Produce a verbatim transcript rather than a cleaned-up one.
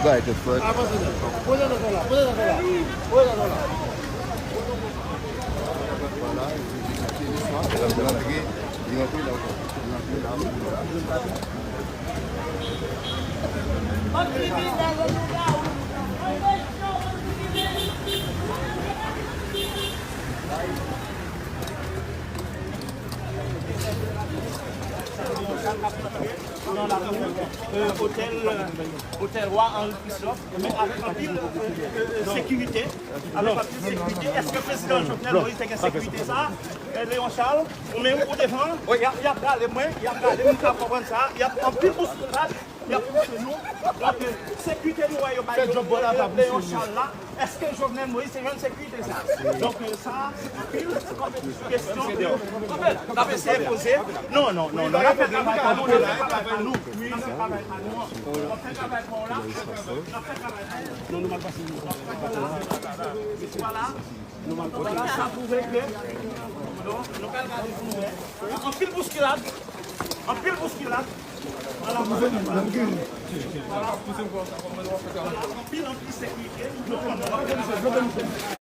Bay tèt frèt. Poze tèt la, poze tèt la. Poze tèt la. Voilà, li rantre la, li rantre la. Nan lakou, euh, otèl, euh, otèl wa Henri Christophe, men avèk anpil, euh, euh, euh, sekirite. Avèk anpil sekirite. Èske prezidan Jovenel Moïse te gen sekirite sa? Euh, Léon Charles, ou menm ou devan, y ap, y ap rale mwen, y ap rale m, m ka konprann sa, y ap anpil bouskilad, y ap pouse nou. Donk, euh, sekirite nou wè yo bay Léon Charles la. Èske Jovenel Moïse te jwenn sekirite sa? Donk, euh, sa, se anpil kesyon ke n ap eseye poze. Non, non, non, non, n ap fè travay pa nou, n ap fè travay pa nou, n ap fè travay pa nou an. N ap fè travay pa w la, n ap fè travay pa nou. Voilà. Voilà, sa pwouve ke, non, nou pral gade pou nou wè. Anpil bouskilad, anpil bouskilad. Voilà, voilà. Anpil, anpil sekirite. Nou konn